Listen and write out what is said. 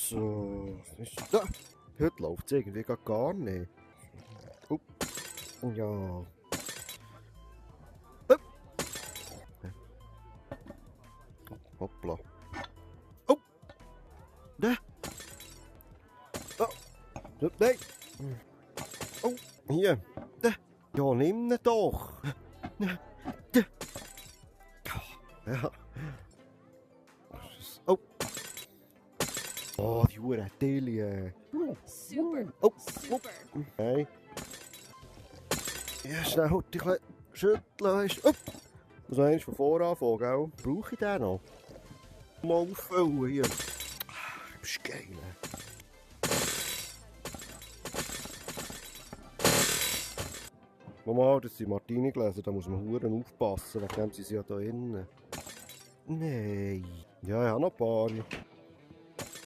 So, was ist da? Heute läuft es irgendwie gar nicht. Ja. Hoppla. Oh! Da! Oh! Nein! Oh! Hier! Da! Ja, nimm ihn doch! Ja. Oh! Oh, die Hure Tilly. Super. Oh! Super. Nein. Ja, schnell heute ein bisschen schütteln, weisst du. Oh! Muss noch einmal von vorne anfangen, gell? Brauche ich den noch? Mal auffüllen hier. Du bist geil. Mama, das sind Martini-Gläser, da muss man verdammt aufpassen, wegen dem sind sie ja da innen. Nein. Ja, ich habe noch ein paar.